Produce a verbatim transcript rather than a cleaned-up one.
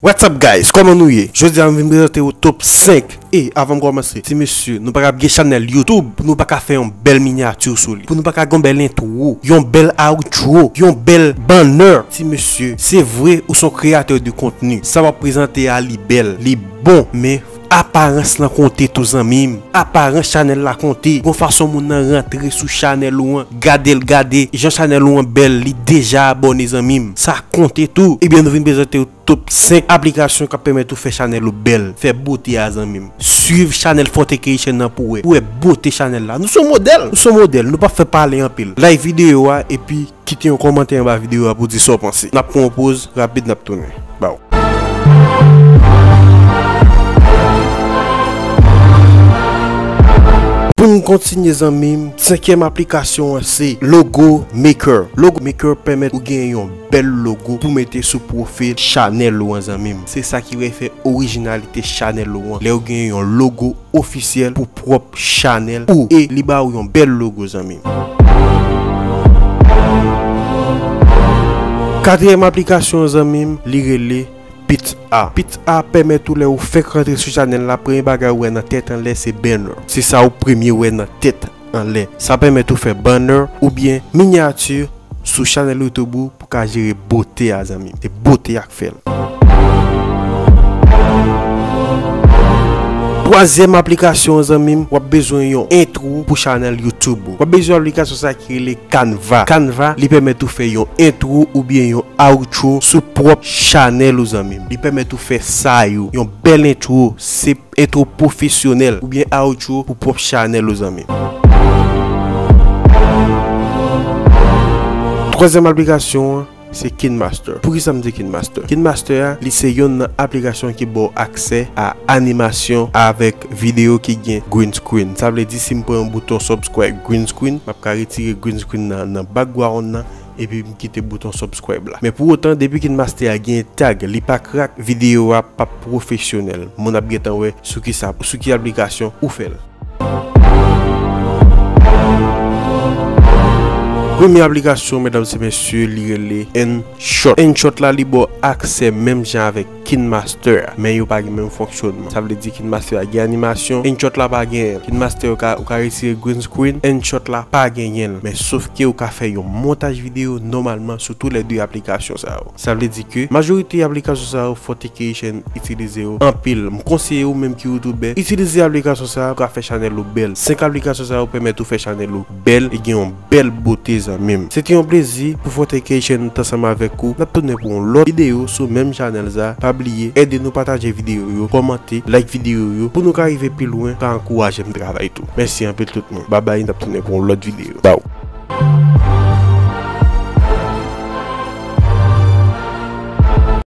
What's up, guys? Kòman nou ye? Jodi a m vin prezante w top senk. E, avan m kòmanse, ti mesye, nou pa ka gen chanèl YouTube pou nou pa ka fè yon bèl minyati sou li, pou nou pa ka gen yon bèl entwo, yon bèl outro, yon bèl banner. Ti mesye, se vre ou se yon kreyatè de kontni. Sa w ap prezante a, li bèl, li bon, men aparans lan konte tou, zanmi m. Aparans chanèl la konte. Gon fason moun nan rantre sou chanèl ou an, gade l gade, jan chanèl ou an bèl, li deja abòne, zanmi m. Sa konte tou. Ebyen, nou vin prezante w top senk aplikasyon k ap pèmèt ou fè chanèl ou bèl, fè bote a, zanmi m. Swiv chanèl Fortication nan pou wè, pou wè bote chanèl la. Nou se yon modèl, nou se yon modèl, nou p ap fè pale anpil. Like videyo a, epi kite yon kòmantè anba videyo a pou di sa w panse. N ap pran yon poz rapid, n ap tounen. Baw. Pou n kontinye, zanmi m, senkyèm aplikasyon an se Logo Maker. Logo Maker pèmèt ou gen yon bèl logo pou mete sou pwofil chanèl ou an, zanmi m. Se sa ki refè orijinalite chanèl ou an. Lè w gen yon logo ofisyèl pou pwòp chanèl ou, e li ba ou yon bèl logo, zanmi m. Katriyèm aplikasyon, zanmi m, li rele Pit A. Pit A pèmèt ou, lè ou fèk rantre sou chanèl la, premye bagay ou wè nan tèt anlè se banner. Se sa ou premye wè nan tèt anlè. Sa pèmèt ou fè banner oubyen minyati sou chanèl YouTube ou pou ka jere bote a, zanmi m. Se bote a k fè l. Twazyèm aplikasyon, zanmi m, w ap bezwen yon entwo pou chanèl YouTube ou. W ap bezwen aplikasyon sa ki rele Canva. Canva, li pèmèt ou fè yon entwo oubyen yon outro sou pwòp chanèl ou, zanmi m. Li pèmèt ou fè sa yo, yon bèl entwo, se entwo pwofesyonèl oubyen outro pou pwòp chanèl ou, zanmi m. Twazyèm aplikasyon an, se KineMaster. Poukisa m di KineMaster? KineMaster a, li se yonn nan aplikasyon ki ba w aksè a animasyon avèk videyo ki gen green screen. Sa vle di, si m pran yon bouton subscribe green screen, m ap ka retire green screen nan, nan background nan, epi m kite bouton subscribe la. Men pou otan, depi KineMaster a gen tag, li pa crack, videyo a p ap pwofesyonèl. Moun ap gentan wè sou ki sa, sou ki aplikasyon ou fè l. Premye aplikasyon, medam e mesye, li rele InShot. InShot la, li ba w aksè menm jan avèk KineMaster a, men yo pa gen menm fonksyonman. Sa vle di KineMaster a gen animasyon, InShot la pa genyen l. KineMaster ou ka, ou ka retire green screen, InShot la pa genyen l. Men sof ke ou ka fè yon montaj videyo nòmalman sou toulède aplikasyon sa yo. Sa vle di ke majorite aplikasyon sa yo, Fortication itilize yo anpil. M konseye ou menm ki youtubè, itilize aplikasyon sa yo pou ka fè chanèl ou bèl. Senk aplikasyon sa yo pèmèt ou fè chanèl ou bèl e gen yon bèl bote, zanmi m. Se te yon plezi pou Fortication t ansanm avèk ou. N ap tounen pou yon lòt videyo sou menm chanèl sa. Pa bliye, ede nou pataje videyo yo, kòmante, like videyo yo, pou nou ka rive pi lwen, ka ankouraje m travay tou. Mèsi anpil tout moun. Babay, n ap tounen pou yon lòt videyo. Baw.